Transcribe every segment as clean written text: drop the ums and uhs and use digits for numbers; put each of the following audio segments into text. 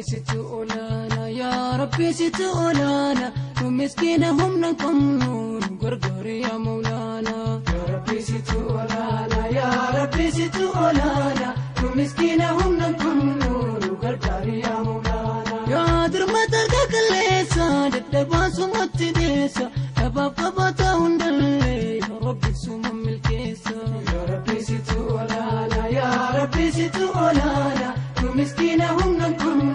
Situ olaana yaa Rabbi, situ olaana, nu miskiina humna qabnu, nu gargaari yaa Mawlaana. Yaa Rabbi, situ olaana, yaa Rabbi, situ olaana, nu miskiina humna qabnu, nu gargaari yaa Mawlaana. Yaa dirmata harka qalleessa, dadhabaa sumatti deessa, dhabaaf qabata hundallee, yaa Rabbi suma milkeessa. Yaa Rabbi, situ olaana, yaa Rabbi, situ olaana, nu miskiina humna qabnu,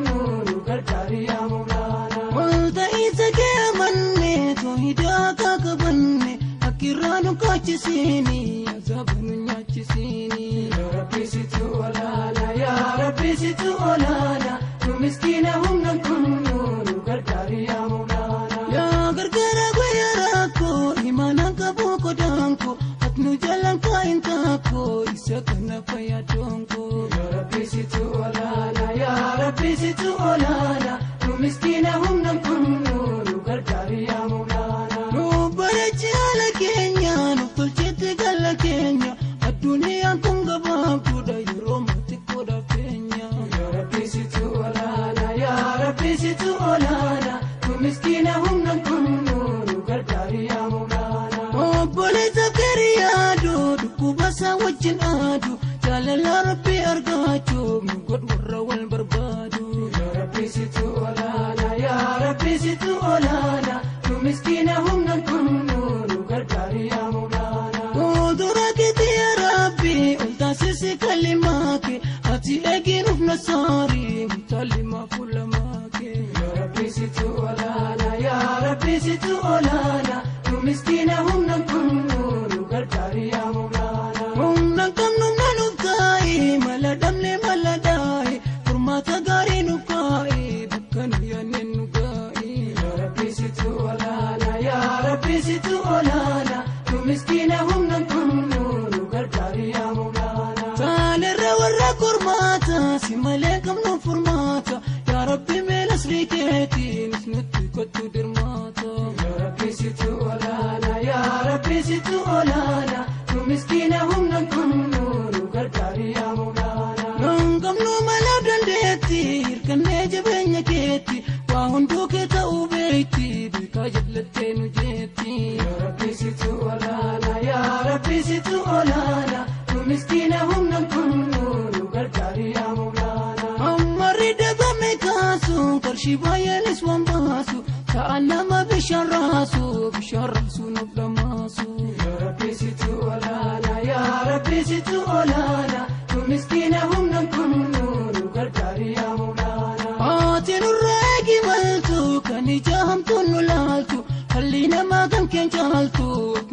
nu gargaari yaa Mawlaana. Walta'iinsa kee amanne, toohidaa akka qabanne, akkirraa nu kaachisiini, azaaba nu nyaachisiini. Yaa Rabbi, situ olaana, yaa Rabbi, situ olaana, nu miskiina humna qabnu, nu gargaari yaa Mawlaana. Yaa gargaara guyyaa rakkoo, imaanaan qabu qodaanko, ati nu jalaan kaayin taakko, isa kana fayyadoonko. Yaa Rabbi, situ olaana, yaa Rabbi, situ olaana, nu miskiina humna qabnu, nu gargaari yaa Mawlaana. Nu bareechi haala keenya, nuuf tolchetti gala keenya, addunyaan kun gabaabduudha, yeroo xiqqoodhaaf keenya. Yaa Rabbi, situ olaana, yaa Rabbi, situ olaana, nu miskiina humna qabnu, nu gargaari yaa Mawlaana. Obboleessa gaarii yaadu, dhukkuba isaa wajjin aadu, jaalala Rabbii argachuuf nu godhu warra wal barbaadu. Yaa Rabbi, situ olaana, yaa Rabbi, situ olaana, nu miskiina humna qabnu, nu gargaari yaa Mawlaana. Fuuldura keetii yaa Rabbi, ol taasisi kalimaa kee, ati eeginuuf nasaarii, mutaallimaa fuula maakee. Yaa Rabbi, situ olaana, yaa Rabbi, situ olaana, nu miskiina humna qabnu, nu gargaari yaa Mawlaana. Humna qabnu humna nuuf kaa'i, mala dhabne mala dhaa'i, furmaata gaarii nuuf kaa'i, bakka nu yaadne nu gaa'i. Yaa Rabbi, situ olaana, yaa Rabbi, situ olaana, nu miskiina humna qabnu, nu gargaari yaa Mawlaana. Taanerra warra kormaata, si malee qabnu furmaata, yaa Rabbi meela sirrii keetiin nutti kottu dirmaata. Yaa Rabbi, situ olaana, yaa Rabbi, situ olaana, nu miskiina humna qabnu, nu gargaari yaa Mawlaana. Nun qabnu mala dandeetti, hirkannee jabeenya keetti, waa hunduu kee ta'uu beekti, beekaa jallattee nu jeetti. Yaa Rabbi, situ olaana, yaa Rabbi, situ olaana, nu miskiina humna qabnu, nu gargaari yaa Mawlaana. Ammarri dabame kaasu, qarshii baay'eenis waan baasu, ta'a nama bishaan raasu, bishaan raasu nuuf dhamaasu. Yaa Rabbi, situ olaana, yaa Rabbi, situ olaana, nu miskiina humna qabnu, nu gargaari yaa Mawlaana. Haati nurraa eegi maltu, kan ija hamtuun nu laaltu, halli namaa kan keen caaltu,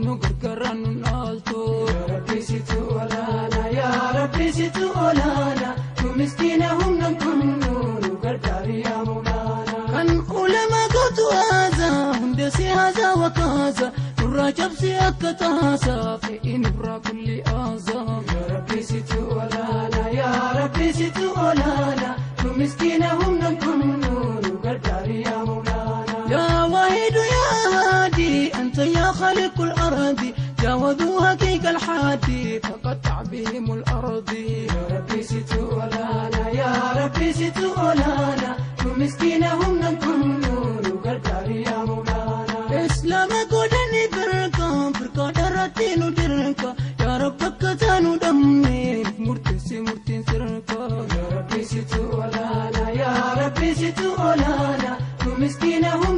nu gargaaraan nu dhaaltu. Yaa Rabbi, situ olaana, yaa Rabbi, situ olaana, nu miskiina humna qabnu, nu gargaari yaa Mawlaana. Kan ulamaa gootu haasa, hunda si haasa wakaasa, nurraa cabsi akka taasa, fe'i nurraa kulli haasa. Yaa Rabbi, situ olaana, yaa Rabbi, situ olaana, nu miskiina humna qabnu, nu gargaari yaa Mawlaana. يا واحد يا هادي، أنت يا خالق الأرض، جاوزوا حقيق الحادي، فقطع بهم الأرض. Yaa Rabbi, situ olaana, yaa Rabbi, situ olaana, nu miskiina humna qabnu, nu gargaari yaa Mawlaana. إسلام قدني بركة بركة درتي ندركة، يا رب كتانو دمي مرتسي مرتين سركة. Yaa Rabbi, situ olaana, yaa Rabbi, situ olaana, nu miskiina humna